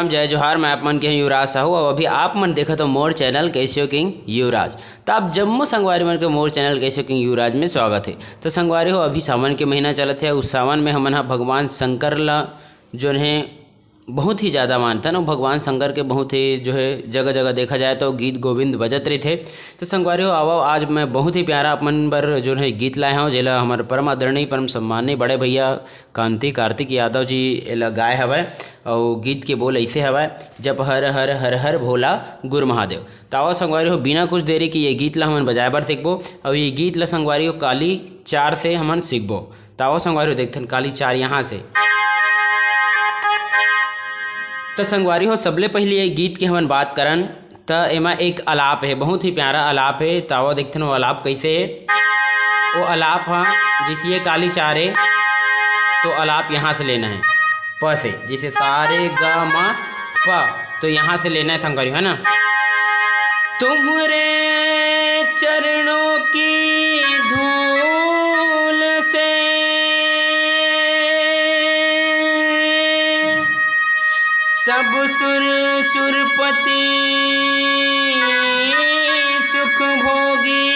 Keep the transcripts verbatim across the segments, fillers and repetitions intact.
जय जोहार, मैं आप मन के हूं युवराज साहू। और अभी आप मन देखत हो मोर चैनल कैसियो किंग युवराज। तो आप जम्मो संगवारी मन के मोर चैनल कैसियो किंग युवराज में स्वागत है। तो संगवारी हो, अभी सावन के महीना चलत है। उस सावन में हमन ह भगवान शंकर ला जोन है बहुत ही ज़्यादा मानथन, और भगवान शंकर के बहुत ही जो है जगह जगह देखा जाए तो गीत गोविंद बजत रहिथे। तो संगवारी हो, आवा, आज मैं बहुत ही प्यारा अपन बर जो है गीत लाए हूँ, जेला हमारे परम आदरणीय, परम सम्माननीय बड़े भैया कांति कार्तिक यादव जी एला गाए हवय। और गीत के बोल ऐसे हवय, जप हर हर हर हर भोला गुरु महादेव। तो आवा संगवारी हो, बिना कुछ देरी के ये गीत ला हमन बजाए बर सीखबो। और ये गीत ला संगवारी हो काली चार से हमन सीखबो। त आओ संगवारी हो, देखथन काली चार यहाँ से। त संगवारी हो, सबले पहिली ये गीत के हमन बात करन, त एमा एक अलाप है, बहुत ही प्यारा अलाप है। त आओ देखथन वो अलाप कैसे है। वो अलाप, हाँ, जैसे ये काली चार है, तो अलाप यहाँ से लेना है, प से, जैसे सारे ग म प, तो यहाँ से लेना है संगवारी, है ना। तुम्हरे चरणों की धूल से सब सुर सुरपति सुख भोगी।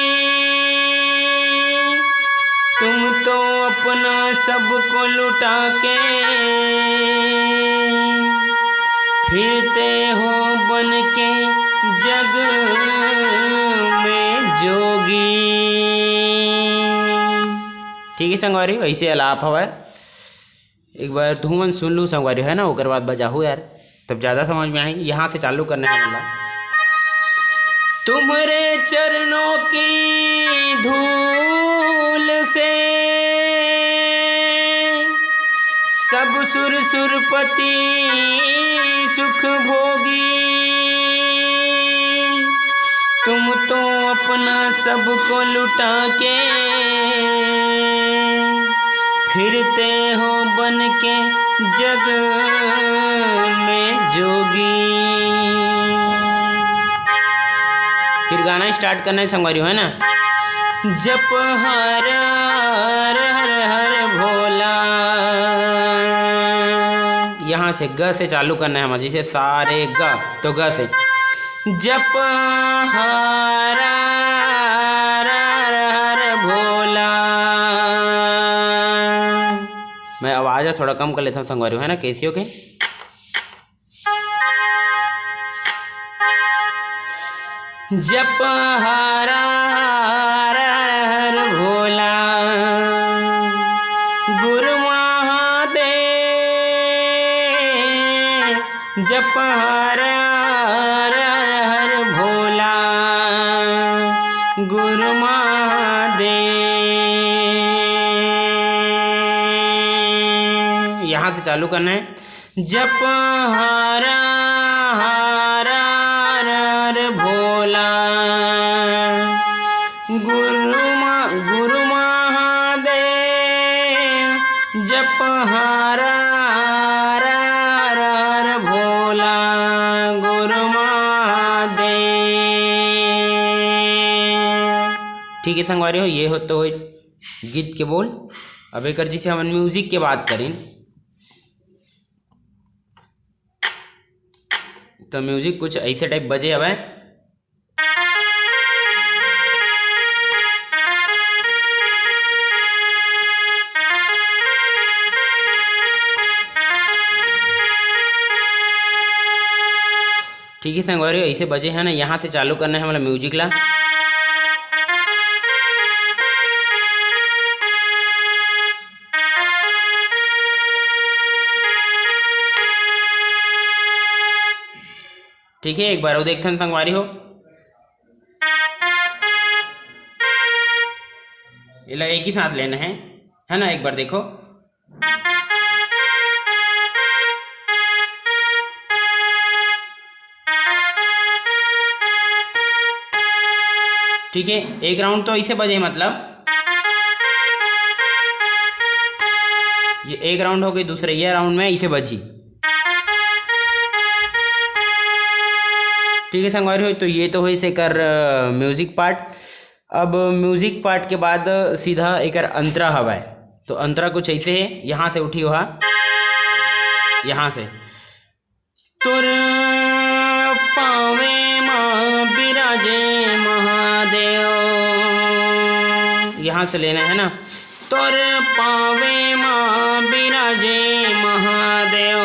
तुम तो अपना सबको लुटा के फिरते हो बन के जग में जोगी। ठीक है संगवारी, वैसे अलाप हवय। एक बार तुमन सुन लू संगवारी, है ना, ओकर बाद बजाहू यार, तब ज़्यादा समझ में आही। यहाँ से चालू करना है वाला। तुम्हरे चरणों की धूल से सब सुर सुरपति सुख भोगी। तुम तो अपना सबको लुटा के फिरते हो बन के जग में जोगी। फिर गाना स्टार्ट करना है संगवारी हो, है ना। जप हर हर हर हर भोला। यहाँ से ग से चालू करना है हमारे, जैसे सारे ग, तो ग से। जप हर हर हर भोला। मैं आवाज़ थोड़ा कम कर लेता हूँ संगवारी हो, है ना, कैसियो के। जप हर हर हर भोला गुरु महादेव। जप हर हर हर भोला गुरु महादेव। यहाँ से चालू करना है। जप हर हर हर भोला गुरु मा-, गुरु महादेव। जप हर हर हर भोला गुरु महादेव। ठीक है संगवारी हो, ये हो तो होइस गीत के बोल। अब एकर जैसे हमन म्यूजिक के बात करें, तो म्यूजिक कुछ ऐसे टाइप बजे हवय। ठीक है संगवारी, ऐसे बजे है ना, यहाँ से चालू करना है हमारा म्यूजिक ला। ठीक है, एक बार वो देखथन संगवारी हो, एला एक ही साथ लेना है, है ना। एक बार देखो, ठीक है, एक राउंड तो ऐसे बजे, मतलब ये एक राउंड हो गई, दूसरे ये राउंड में ऐसे बजी। ठीक है संगवारी हो, तो ये तो होइस एकर म्यूजिक पार्ट। अब म्यूजिक पार्ट के बाद सीधा एकर अंतरा हवय। तो अंतरा कुछ ऐसे है, यहाँ से उठी हुआ, यहाँ से तोर पावे मा बिराजे महादेव, यहाँ से लेना है ना। तोर पावे मा बिराजे महादेव,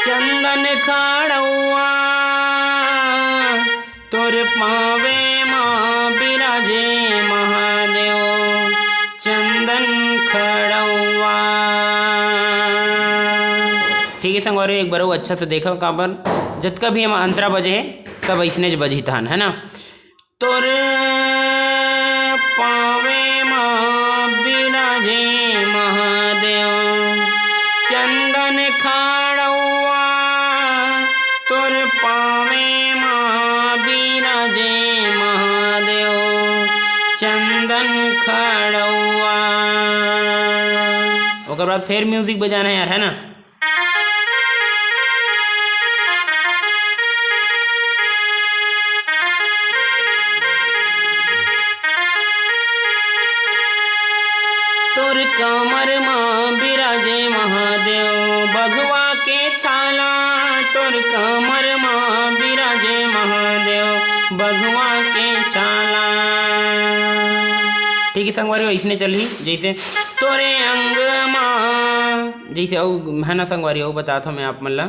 चंदन खड़ौआ। तोर पावे मा बिराजे महादेव, चंदन खड़ौआ। ठीक है संगवारी, एक बार वो अच्छा से देखो, काबर जतका भी हम अंतरा बजे हे, सब ऐसने ज बजही तहन, है ना। तोर पावे मा बिराजे महादेव, चंदन खड़ौआ। तोर पावे मा बिराजे महादेव, चंदन खड़ौआ। ओकर बाद फिर म्यूजिक बजाना है यार, है ना। तोर कमर मा बिराजे महादेव, बघवा के छाला। तोर कमर मा बिराजे महादेव, बघवा के छाला। ठीक है संगवारी, ऐसने चलही, जैसे तोरे अंग मा, जैसे अउ है ना संगवारी, अउ बतात हँव मैं आप मन ला।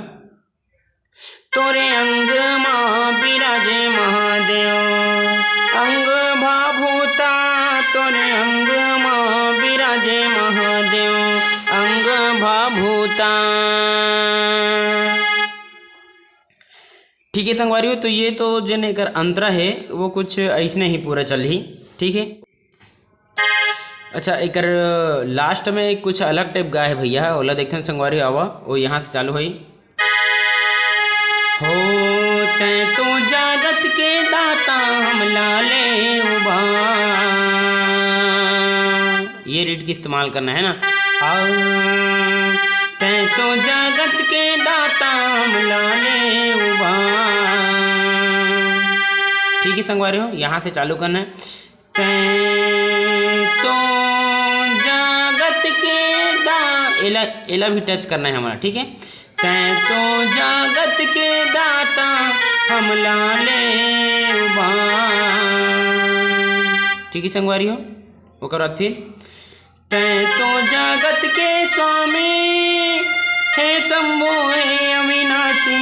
तोरे अंग मा बिराजे महादेव, अंग भाभूता। तोरे अंग मा बिराजे महादेव, अंग भाभूता। ठीक है संगवारी हो, तो ये तो जेन एकर अंतरा है, वो कुछ ऐसने ही पूरा चलही। ठीक है, अच्छा, एकर लास्ट में कुछ अलग टाइप गा हे भैया, ओला देखथन संगवारी, आवा, वो यहाँ से चालू होई। हो तैं तो जागत के दाता, हमला ले उबा। ये रीड के इस्तेमाल करना है ना। आ, तैं तो जागत के दाता, हमला ले उबा। ठीक है संगवारी हो, यहाँ से चालू करना है। तैं तो जागत के दा-, एला, एला भी टच करना है हमारा, ठीक है। तैं तो जागत के दाता, हमला ले उबा। ठीक है संगवारी हो, ओकर बाद फिर तैं तो जागत के स्वामी, हे शंभो हे अविनाशी,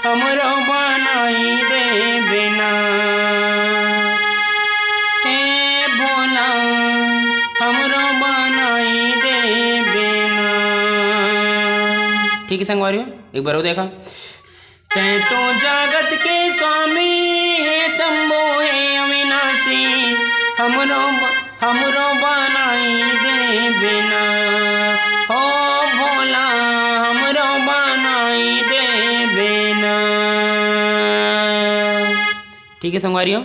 हमरो बनाई दे बेना। हे भोला, हमरो बनाई दे बेना। ठीक है संगवारी हो, एक बार वो देखा। तैं तो जागत के स्वामी, हे शंभो हे अविनाशी, हमरो ब-, हमरो बनाई दे बेना। हो भोला, हमरो बनाई दे बेना। ठीक है संगवारी हो,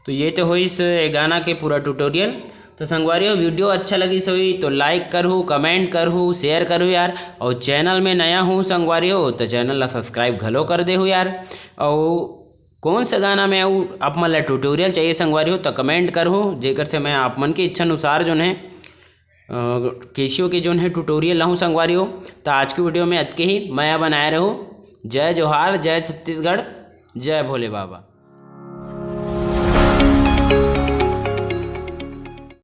तो ये तो होइस ए गाना के पूरा ट्यूटोरियल। तो संगवारी हो, वीडियो अच्छा लगिस होही तो लाइक करहू, कमेंट करहू, शेयर करहू यार। और चैनल में नया हूँ संगवारी हो, तो चैनल ला सब्सक्राइब घलो कर देहू यार। और कौन सा गाना में अउ आप मन ला ट्यूटोरियल चाहिए संगवारी हो, तो कमेंट करहू, जेकर से मैं आप मन के इच्छा अनुसार जोन है, अ, केसियो के जोन है ट्यूटोरियल लाहूँ संगवारी हो। तो आज की वीडियो में अतके ही, मया बनाए रहू। जय जोहार, जय छत्तीसगढ़, जय भोले बाबा।